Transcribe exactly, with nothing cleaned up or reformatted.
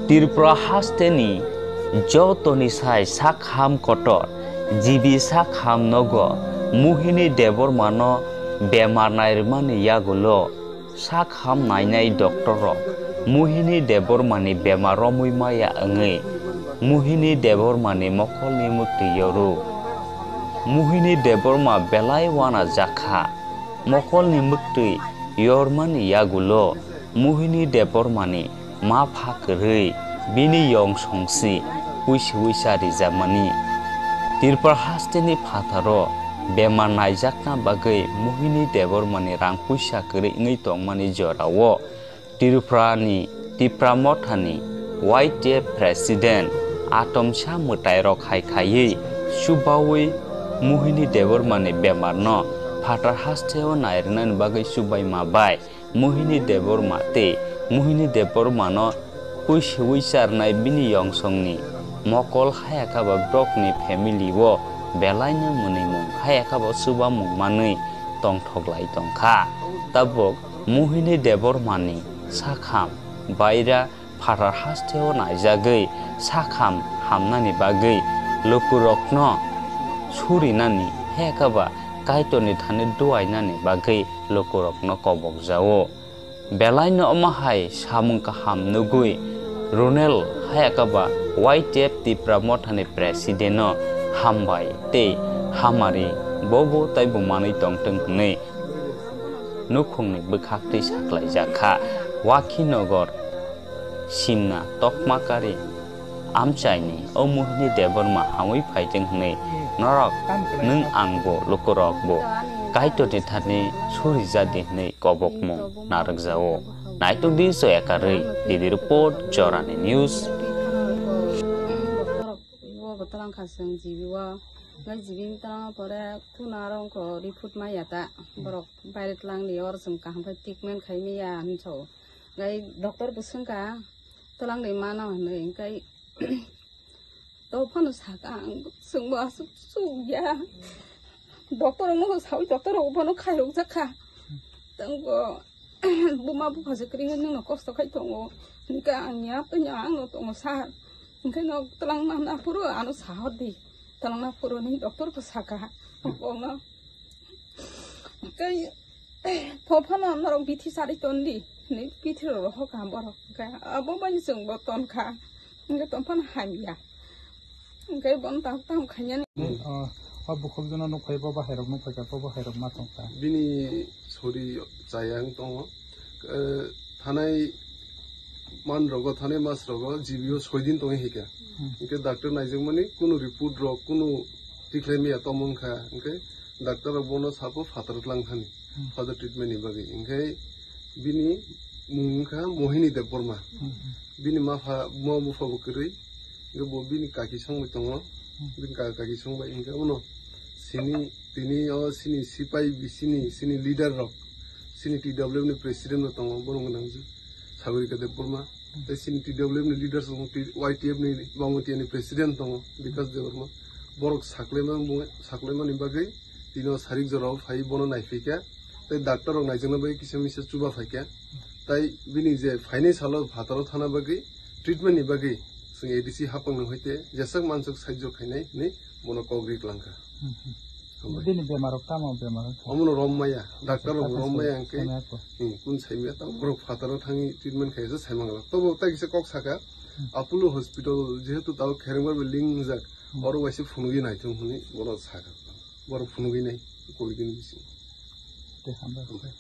Tripura hasteni jotoni sai sak ham kotor, G B sak ham nogo Mohini Debbarmano bemar nairwmani yagulo sak ham nainai doctor rok Mohini Debbarmani bemar romwi maya wngwi Mohini Debbarmani mokolni mwktwi yoru. Mohini Debbarma belai wana jakha. Mokolni mwktwi yormani yagulo Mohini Debbarmani ma pha kwrwi bini yong songsi puisi uisa rijamani. Tripura hasteni phataro bemar naijakna bagwi Mohini Debbarmani rang puisa kwrwi wngwi tongmani jorao Tripurani Tipra Mothani Y T F President Atomsa mwtairok hai khaiwi chubawi Mohini Debbarmani bemarno phatar hasteo nairwnani bagwi chubaima bai Mohini Debbarma tei Mohini Debbarmano puisiwi charnai bini yongsongni mokol hayakha ba borokni family o belaino mwnwimung hayakha ba chubamung manwi tongthoklai tongkha. Tabuk Mohini Debbarmani sakham baira phatar hasteo naijagwi sakham hamnani bagwi lukurokno surinani hayakha ba Kaitorni thani duainani bagwi lukurokno kobokjao. Belaino omo hai samung kaham nugwi Ronel hayakha ba Y T F Tipra Mothani Presidentno hambai tei hamari bobo taibo manwi tongtwng hwnwi nukhungni bwkhaktwi saklaijak kha. Wakhinagar, Simna, Tokmakari amchaini o Mohini Debbarma hamwi phaitwng hwnwi norok nwng angbo lukurokbo Kaitorni thani surijadi hwnwi kobokmung narwkjao. Naitokdi soyakarwi, D D Report, Jorani News. Bo bo talang kha chwng G B o. Ngai G B ni talang pore kuna aro wngkha report maya ta. Borok baire talang ni oro chwng kaham khe treatment khai maya hinwi sao. Ngai doctor bo swngkha talang ni mano hinwi, hwnkhe to phano saka ang chwngbo aswk suk ya. Doctor rokno sawi doctor rok phano khairok jakha. Tangbo buma bupha se kwrwngwi nwngno kosto khai tongo. Hwnkhe ang ya tongya angno tongo sir. Hwnkhe no twlang na phuru ano sahor di. Twlang na phuru ni doctor bo saka. Bongno. Hwnkhe pho phano norok bithi chari ton di. Ni bithi rok rohor ka borok. Hwnkhe abo bai chwngbo ton kha. Hwnkhe tongphano hamya. Hwnkhe bono tak tam khainani. Hmm. Ah, o bukhuk jono nuk phai, bo bahai rok nuk phai kha, bo bahai rok ma tong kha. Bini sori chaya wng tongo. Eh, thanai man rogo, thanai mas rogo, G B o soi din tongwi hika. Hmm. Hwnkhe doctor naijakmani kunu report rok, kunu tikhlai maya tongmung kha. Hwnkhe doctor rok bono sapo phatar tlang thani. Hmm. Further treatment ni bagwi. Hwnkhe bini mung wngkha Mohini Debbarma. Hmm. Bini mapha, buma bupha bo kwrwi. Hwnkhe bo bini kaki songwi tongo. Hmm. Bini kaka kaki songbai hwnkhe bono sini, tini o sini sipai bi sini, sini leader rok, sini T W F ni president bo tongo, bono gwnangwi Sagorika Debbarma. Tei sini T W F ni leaders tongo, T-, Y T F ni Bangwatiya ni president tongo, Bikas Debbarma. Borok saklaima bung-, saklaimani bagwi tini o sarik jorao phai bono naiphaikha. Tei doctor rok naijakna bagwi kisa misa chuba phaikha. Tai bini je phainai salo phataro thana bagwi, treatment ni bagwi chwng A D C hapang ni hoite jeswk manswk saijo khainai hinwi bono kok ri klangkha. Hmm, hmm. Hambai. Bini bemar rok tamo bemar rok? Omono rom maya, doctor rok rom maya hwnkhe, hmm, kun saimaya, tamo borok phataro thangwi treatment khaisa saimang rok. Tobo tai kisa kok saka, hmm, Apollo Hospital jehetu tabo Kherengbar bai link wngjak, hmm, oro waisa phunugwi naithung hwnwi bono saka. Borok phunugwi nai, covid ni bising. Tei hambai. Hambai.